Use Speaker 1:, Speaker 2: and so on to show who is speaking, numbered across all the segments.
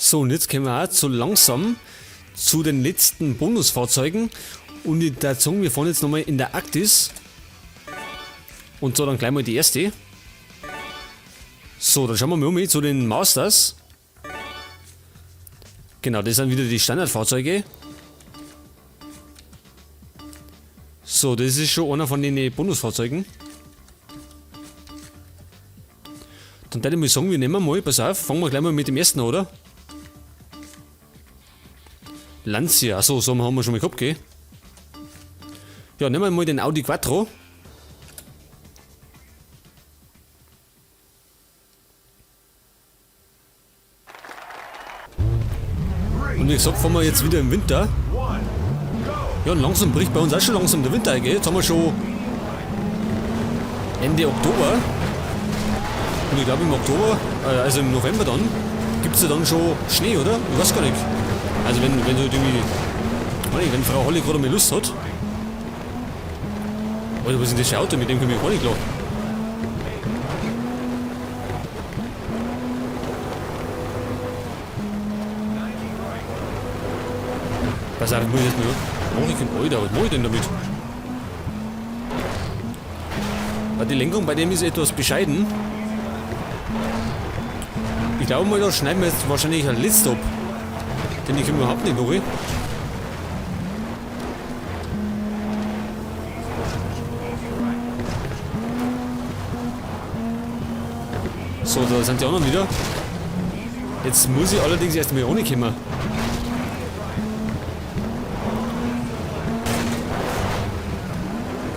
Speaker 1: So, und jetzt kommen wir auch so langsam zu den letzten Bonusfahrzeugen. Und ich würde sagen, wir fahren jetzt nochmal in der Arktis. Und so, dann gleich mal die erste. So, dann schauen wir mal um zu den Masters. Genau, das sind wieder die Standardfahrzeuge. So, das ist schon einer von den Bonusfahrzeugen. Dann würde ich mal sagen, wir nehmen mal, pass auf, fangen wir gleich mal mit dem ersten an, oder? Lancia, achso, so haben wir schon mal gehabt, gell? Ja, nehmen wir mal den Audi Quattro. Und wie gesagt, fahren wir jetzt wieder im Winter. Ja, und langsam bricht bei uns auch schon langsam der Winter ein, gell? Jetzt haben wir schon Ende Oktober. Und ich glaube im Oktober, also im November dann, gibt's ja dann schon Schnee, oder? Ich weiß gar nicht. Also wenn halt irgendwie, weiß nicht, wenn Frau Holle gerade mal Lust hat. Alter, was ist denn das für ein Auto? Mit dem komme ich gar nicht klar. Pass auf, ich muss jetzt mal mach ich denn? Alter, was mach ich denn damit? Ja, die Lenkung bei dem ist etwas bescheiden. Ich glaube mal, da schneiden wir jetzt wahrscheinlich einen Litzstop. Den ich überhaupt nicht mache. So, da sind die anderen wieder. Jetzt muss ich allerdings erst mal ohne kommen.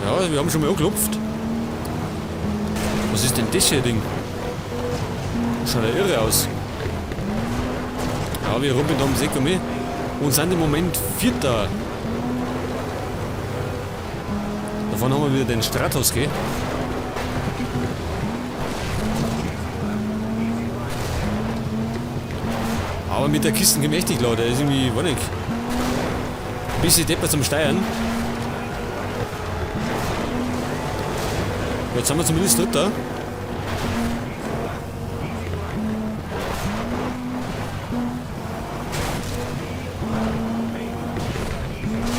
Speaker 1: Ja, wir haben schon mal angeklopft. Was ist denn das hier Ding? Schaut ja irre aus. Ja, wir rumpeln da ums Eck um mich. Und sind im Moment Vierter. Da vorne haben wir wieder den Stratos, gell? Aber mit der Kiste komm ich echt nicht klar, der ist irgendwie, weiß nicht. Ein bisschen deppert zum Steuern. Jetzt sind wir zumindest Dritter.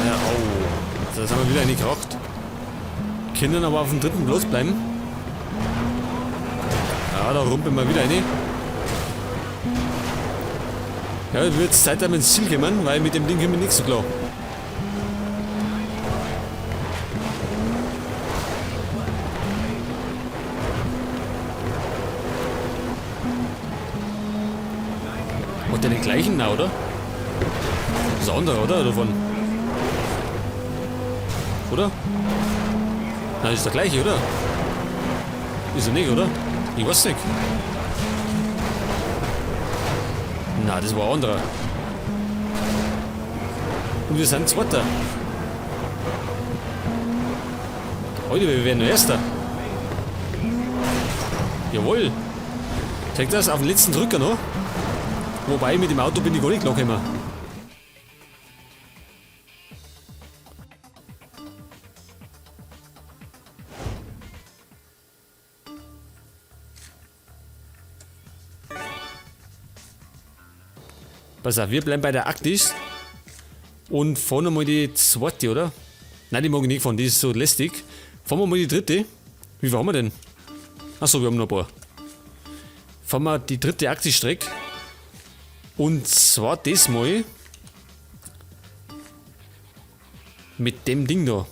Speaker 1: Ja, au. Da sind wir wieder reingekracht. Können aber auf dem dritten Platz bleiben. Ja, da rumpeln wir wieder rein. Ja, wird jetzt Zeit, dass wir ins Ziel kommen, weil mit dem Ding kommen wir nicht so klar. Hat der den gleichen noch, oder? Das ist ein anderer, oder? Davon. Oder? Nein, ist der gleiche, oder? Ist er nicht, oder? Ich weiß nicht. Na, das war ein anderer. Und wir sind Zweiter. Alter, wir werden Erster. Jawohl. Zeigt das auf den letzten Drücker noch. Wobei, mit dem Auto bin ich gar nicht klar gekommen. Pass auf, wir bleiben bei der Arktis und fahren nochmal die zweite, oder? Nein, die mag ich nicht fahren, die ist so lästig. Fahren wir mal die dritte. Wie viel haben wir denn? Achso, wir haben noch ein paar. Fahren wir die dritte Arktis-Strecke. Und zwar diesmal mit dem Ding da.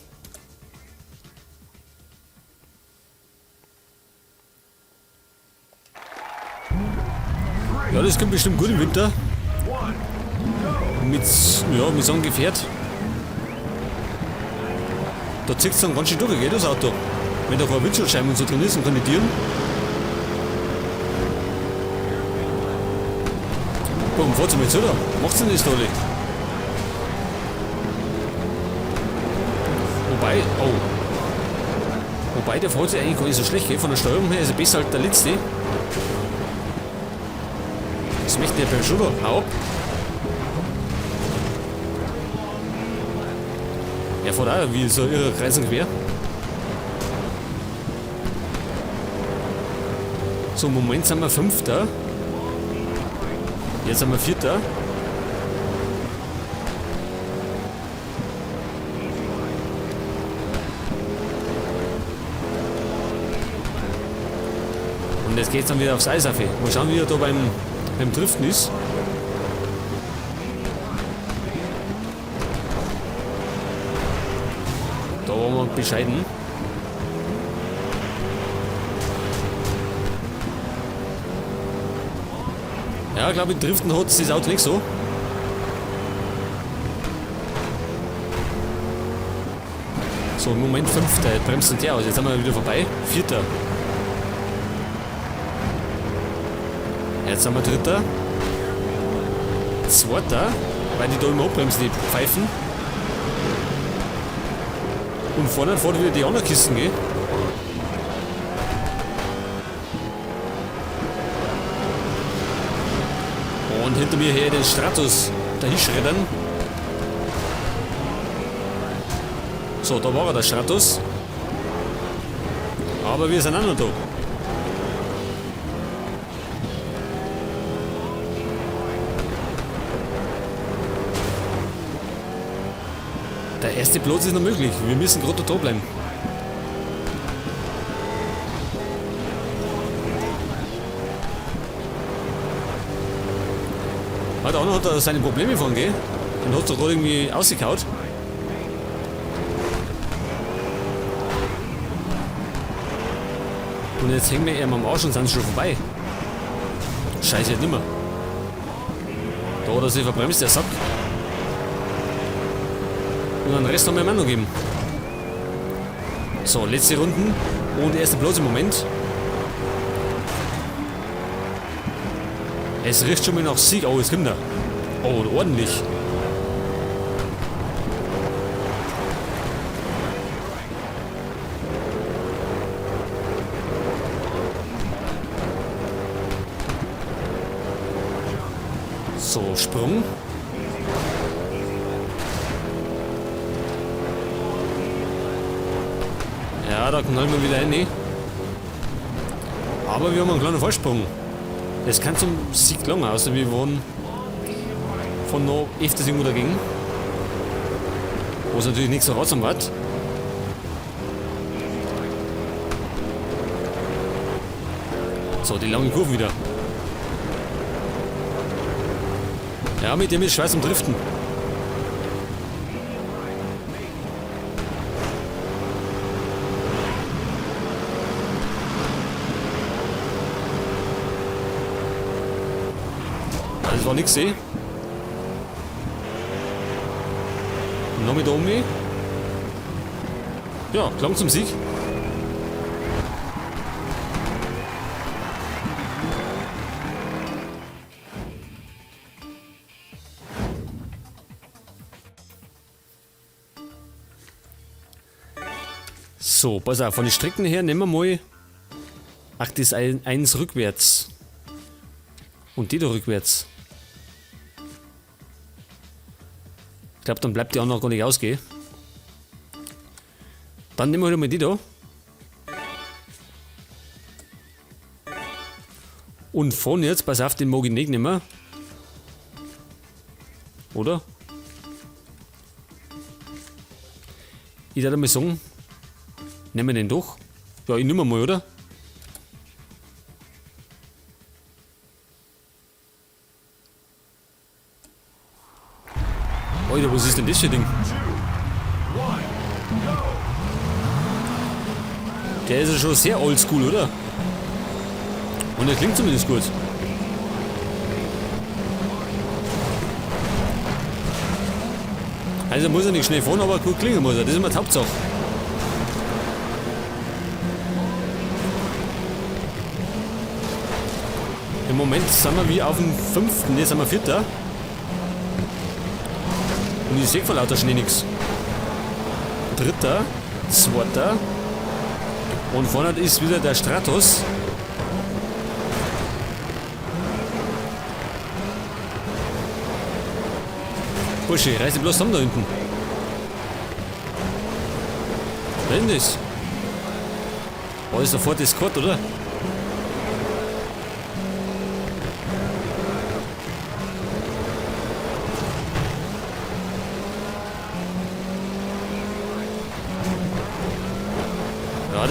Speaker 1: Ja, das kommt bestimmt gut im Winter. Mit so einem Gefährt. Da zieht's dann ganz schön durch, gell, das Auto. Wenn da kein Windschutzscheiben und so drin ist und keine Türen. Warum fahrt's denn jetzt, oder? Macht's denn das da alle? Wobei, oh. Wobei, der fährt sich eigentlich gar nicht so schlecht, gell? Von der Steuerung her ist er besser als der letzte. Was möchte der Peugeot da? Hau ab. Er fährt auch wie so ein irrer Kreis und quer. So, im Moment sind wir Fünfter. Jetzt sind wir Vierter. Und jetzt geht's dann wieder aufs Eis auf. Mal schauen, wie er da beim Driften ist. Da waren wir bescheiden. Ja, ich glaube, Driften hat das Auto nicht so. So, im Moment 5. Bremst und der aus. Jetzt sind wir wieder vorbei. 4. Jetzt sind wir 3. 2. Weil die da immer abbremsen, die Pfeifen. Und vorne fahren wieder die anderen Kisten, gell? Und hinter mir her den Stratos dahinschreddern. So, da war er, der Stratos. Aber wir sind auch noch da. Der erste Platz ist noch möglich. Wir müssen gerade da bleiben. Hat auch noch hat er seine Probleme von, gell? Den hat er gerade irgendwie ausgekaut. Und jetzt hängen wir ihm am Arsch und sind schon vorbei. Scheiße, jetzt nimmer. Da hat er sich verbremst, der Sack. Und den Rest haben wir ihm auch noch gegeben. So, letzte Runden und erster Platz im Moment. Es riecht schon mal nach Sieg. Oh, jetzt kommt er. Oh, und ordentlich. So, Sprung. Ja, da knallen wir wieder rein. Aber wir haben einen kleinen Vorsprung. Es kann zum Sieg gelangen, außer wir waren von noch öfters irgendwo dagegen. Was natürlich nicht so ratsam war. So, die langen Kurven wieder. Ja, mit dem ist schwer zum Driften. Das war nix, eh? Noch mit Omi. Ja, klang zum Sieg. So, pass auf, von den Strecken her nehmen wir mal. Ach, das ist eins rückwärts. Und die da rückwärts. Ich glaub, dann bleibt die andere gar nicht aus, gell? Dann nehmen wir halt mal die da. Und von jetzt, pass auf, den mag ich nicht nehmen. Oder? Ich würde mal sagen, nehmen wir den doch. Ja, ich nehme mal, oder? Alter, was ist denn das für ein Ding? Der ist ja schon sehr oldschool, oder? Und der klingt zumindest gut. Also muss er nicht schnell fahren, aber gut klingen muss er. Das ist immer die Hauptsache. Im Moment sind wir wie auf dem 5., jetzt sind wir 4. Und ich seh vor lauter Schnee nix. 3., 2. Und vorne ist wieder der Stratos. Bursche, reiß dich bloß zusammen da hinten. Wer ist denn das? Oh, das ist der Ford Escort, oder?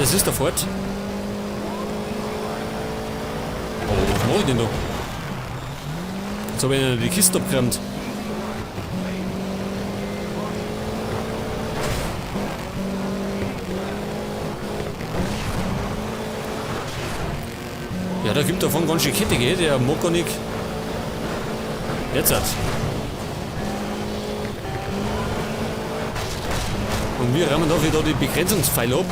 Speaker 1: das ist der Ford. Oh, was mach ich denn da? Jetzt hab ich ihnen die Kiste abgerammt. Ja, da gibt davon ganz schön Kette, gell? Der mag gar nicht. Jetzt hat's. Und wir rammen dafür da die Begrenzungspfeile ab.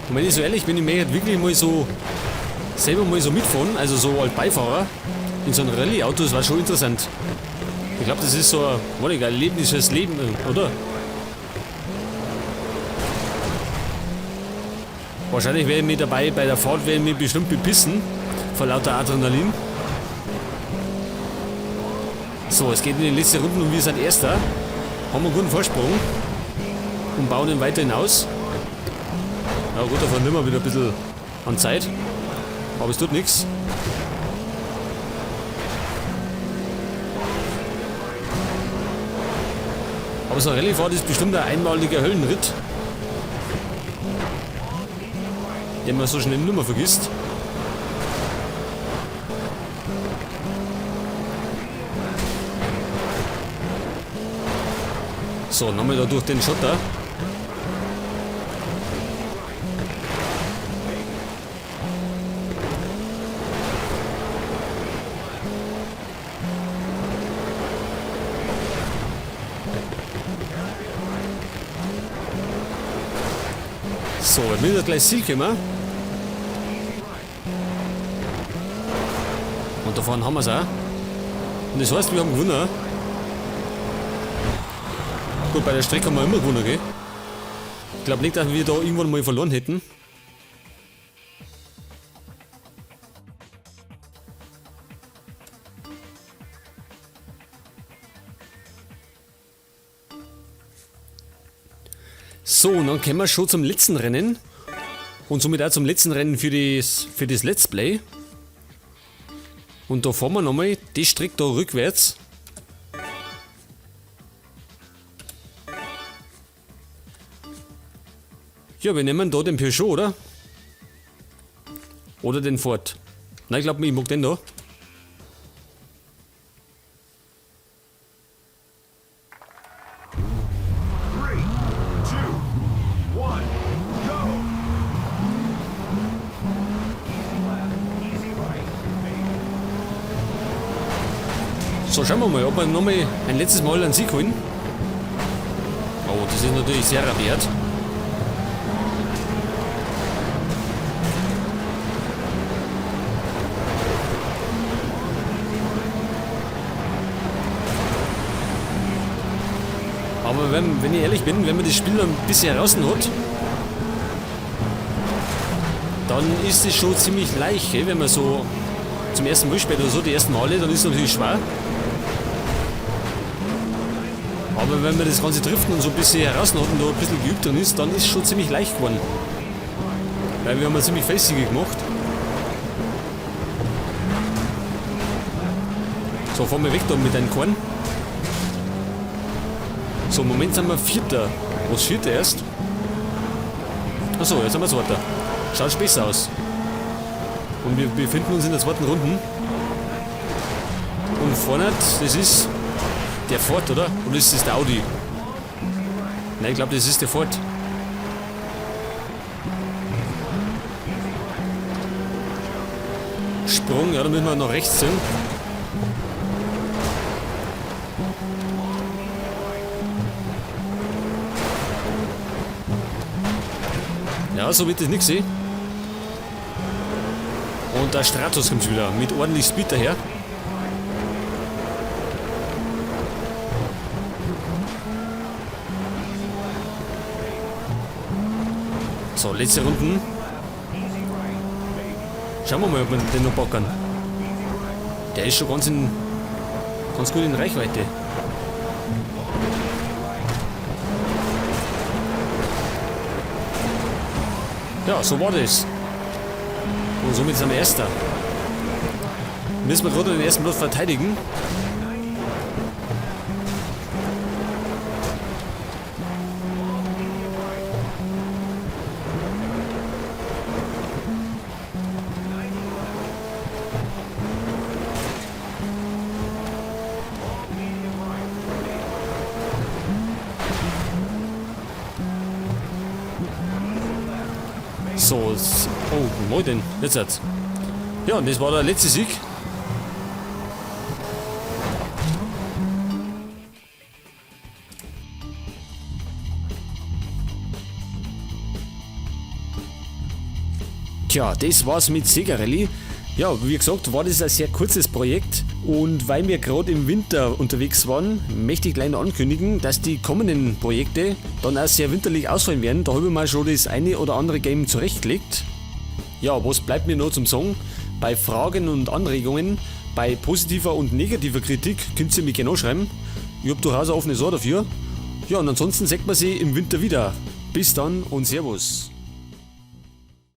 Speaker 1: Und wenn ich so ehrlich bin, ich möchte wirklich mal so selber mal so mitfahren, also so als Beifahrer in so einem Rallye-Auto, das war schon interessant. Ich glaube, das ist so ein, warte, ein Erlebnis fürs Leben, oder? Wahrscheinlich werde ich mich dabei bei der Fahrt werde ich mich bestimmt bepissen vor lauter Adrenalin. So, es geht in die letzte Runde und wir sind Erster. Haben einen guten Vorsprung und bauen ihn weiterhin aus. Ja gut, da verlieren wir wieder ein bisschen an Zeit. Aber es tut nichts. Aber so eine Rallye-Fahrt ist bestimmt ein einmaliger Höllenritt, den man so schnell nicht mehr vergisst. So, nochmal da durch den Schotter. So, jetzt müssen wir gleich Ziel kommen. Und da vorne haben wir's auch. Und das heißt, wir haben gewonnen. Gut, bei der Strecke haben wir immer gewonnen, gell? Ich glaub nicht, dass wir da irgendwann mal verloren hätten. So, und dann kommen wir schon zum letzten Rennen. Und somit auch zum letzten Rennen für das Let's Play. Und da fahren wir nochmal die Strecke da rückwärts. Ja, wir nehmen da den Peugeot, oder? Oder den Ford. Nein, ich glaub, ich mag den da.
Speaker 2: 3, 2, 1, go! Easy left, easy right, baby.
Speaker 1: So, schauen wir mal, ob wir nochmal ein letztes Mal einen Sieg holen. Oh, das ist natürlich sehr rabiat. Aber wenn ich ehrlich bin, wenn man das Spiel ein bisschen heraus hat, dann ist es schon ziemlich leicht, gell? Wenn man so zum ersten Mal spielt oder so, die ersten Male, dann ist es natürlich schwer. Aber wenn man das Ganze trifft und so ein bisschen heraus hat und da ein bisschen geübt drin ist, dann ist es schon ziemlich leicht geworden. Weil wir haben ja ziemlich Festige gemacht. So, fahren wir weg da mit deinem Korn. So, im Moment sind wir Vierter. Was Vierter erst? Achso, jetzt sind wir Zweiter. Schaut schon besser aus. Und wir befinden uns in der zweiten Runde. Und vorne, das ist der Ford, oder? Oder ist das der Audi? Nein, ich glaub, das ist der Ford. Sprung, ja, da müssen wir nach rechts ziehen. Ja, so wird das nix sehen. Und der Stratos kommt wieder mit ordentlich Speed daher. So, letzte Runden. Schauen wir mal, ob wir den noch packen. Der ist schon ganz gut in Reichweite. Ja, so war das. Und somit sind wir Erster. Müssen wir gerade den ersten Platz verteidigen. So, oh, wo mach ich denn? Jetzt hat's. Ja, und das war der letzte Sieg. Tja, das war's mit Sega Rally. Ja, wie gesagt, war das ein sehr kurzes Projekt und weil wir gerade im Winter unterwegs waren, möchte ich gleich noch ankündigen, dass die kommenden Projekte dann auch sehr winterlich ausfallen werden. Da habe ich mal schon das eine oder andere Game zurechtgelegt. Ja, was bleibt mir noch zum Sagen? Bei Fragen und Anregungen, bei positiver und negativer Kritik könnt ihr mich gerne anschreiben. Ich hab durchaus ein offenes Ohr dafür. Ja, und ansonsten sieht man sich im Winter wieder. Bis dann und Servus.